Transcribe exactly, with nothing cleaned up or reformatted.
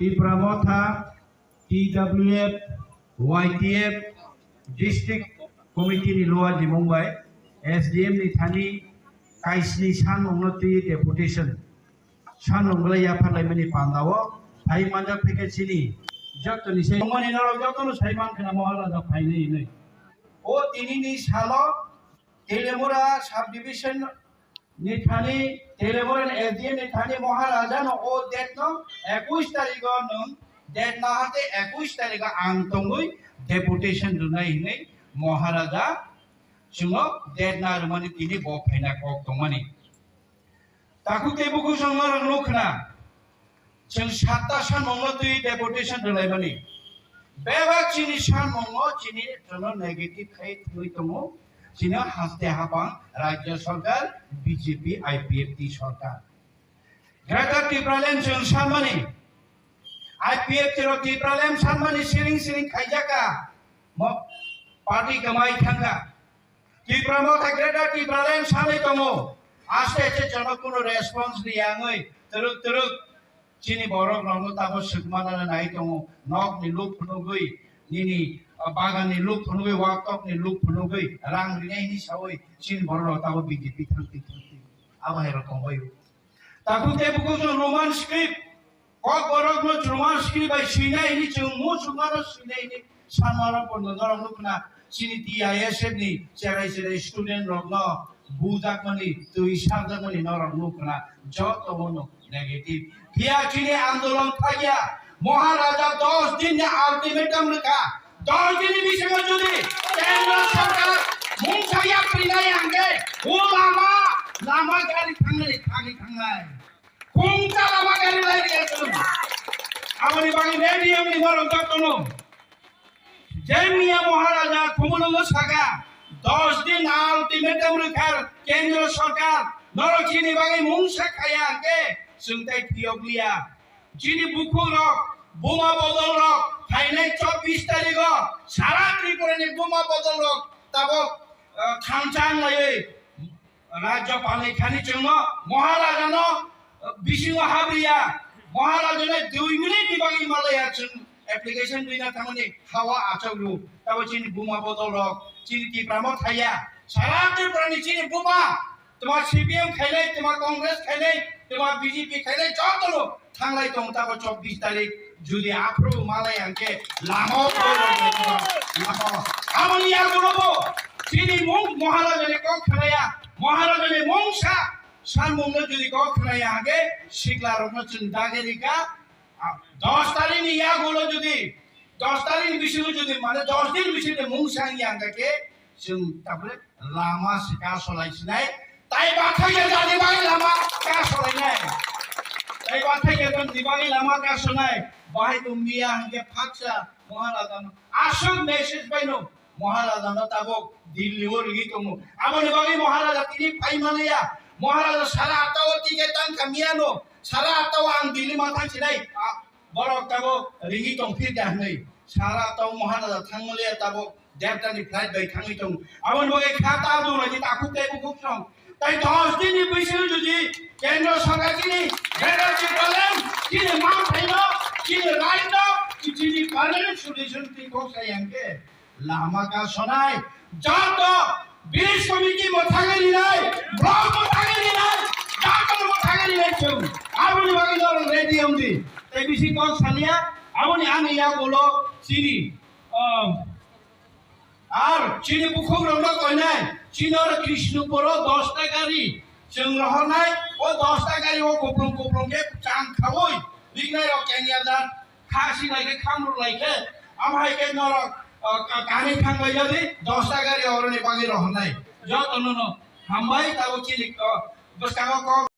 Tipra Motha, T W F, Y T F, District Committee ni luwa jimung bai, S D M ni thani kaisni san ongno twi deputation. San ongla yapharlaimani pandao, phai manjak phaikhe chini, joto ni sai mani norok joto no sai man khna Maharaja phainai hinwi. O tini ni salo Telemura subdivision ni thani, Telemura ni S D M ni thani Maharaja no o date no ekush tarikh o nwng date no hate ekush tarikh o ang tongwi deputation rwnai hinwi Maharaja chwngno date na rwmani tini bo phaina kok tongmani. Takhuk tei bukhuk chwng norok nuk khna. Chwng satta sanmungno twi deputation rwlaimani. Bebak chini sanmungno chini chwngno negative khai thwi tongo. Chini haste hapang Rajya Sarkar, B J P, I P F T sarkar. Greater Tipraland chwng sanmani, I P F T rok Tipraland sanmani siring siring khaijaka. Mo party kwmai thangkha. Tipra Motha Greater Tipraland sanwi tongo. Aste aste jono kuno response riyangwi twrwk twrwk chini borok rokno tabo swkmana nai tongo. Nok ni luk phunugwi, nini, ah, bagan ni luk phunugwi, waktok ni luk phunugwi, rang rinai ni sawi chini borok rok tabo B J P thangtwi thangtwi. Abo hai rok tongbaio. Takhuk tei bukhuk chwng Roman script, kok borok no Roman script bai swinai hini chwng muchungma no swinai hini sanma rok bo norok nukna chini T I S F ni cherai cherai student rok no bujakmani, twi sarjakmani norok nukna joto no negative. Phiya chini andolon thaya Maharaja dos din ni ultimatum rwkha. Dos din ni bisingo jodi Kendra Sarkar mungsa yapri nai hwnkhe o lama, lama gari thangnai, thani thangnai. Kungsa lama gari lai rwya chwng. Aboni bagwi ready wngwi norok jotono. Jemiya Maharaja Khumulwngo saka, dos din ultimatum rwkha Kendra Sarkar, norok chini bagwi mungsa khaya hwnkhe chwng tai phiyok liya. Chini bukhuk rok, buma bodol rok, phainai chobbish tarikh o sara Tripura ni buma bodol rok tabok, eh, khangchang laiwi Rajyapal ni thani chwngno Maharaja no, eh, bisingo habriya, Maharaja no dui minute ni bagwi malaya chwng application rwina thangmani hawa achuk rw. Tabo chini buma bodol rok, chini Tipra Motha ya, sara Tripura ni chini buma Tuma C P M khainai, tuma Congress khainai, tuma B J P khainai, jotono thanglai tong tabo chobbish tarik, jodi aphuru malai hwnkhe lama o boirok tuma lama o. Aboni yagulo bo chini mung Maharajani kok khnaya, Maharajani mungsa sanmungno jodi kok khnaya hwnkhe siklarokno chwng dagi rika, ah, dos tarikni yagulo jodi, dos tarikni bisingo jodi, mane dos din bisingo mungsa wngya hwnkhe chwng tabole lama se ka solai sinai, tai bathai ya jani bai lama ka solai nai, tai bathai ya jani bai lama ka sonai, bahai bo miya hwnkhe phaksa Maharajano aswk message baino Maharajano tabok Delhi o rwgwi tongo. Aboni bagwi Maharaja tini phai manliya, Maharaja sara atta o ticket tang kha miyano, sara atta o ang Delhi ma thang sinai, a, borok tabok rwgwi tong phir kha hwnwi sara atta o Maharaja thang manliya tabok Devdani flight bai thangwi tongo. Aboni bagwi kha ta dulai ni takhuk tei bukhuk song. Tai dos din ni bisingo jodi Kendra Sarkar chini Greater Tipraland chini mangthaino, chini right no, chini permanent solution twi kok sai hwnkhe lama ka sonai, joto village committee mwthangwi rinai, block mwthangwi rinai, joto mwthangwi rinai chwng. Aboni bagwi norok ready wngdi. Tai bisi kok saliya, aboni ani yagulo chini, um, Ar chini bukhuk rokno koinai, chini oro Krishnapur o dos ta gari chwng rohornai, o dos ta gari o kuplung kuplung khe chang khaui, biknai rok kengya jat, kha sinai khe, khamruk lai khe, amo hai khe norok, ah, ka-, kani thang lai jadi, dos ta gari oroni bagwi rohornai. Jotono no hambai, tabuk chini, ah, bwskango kok.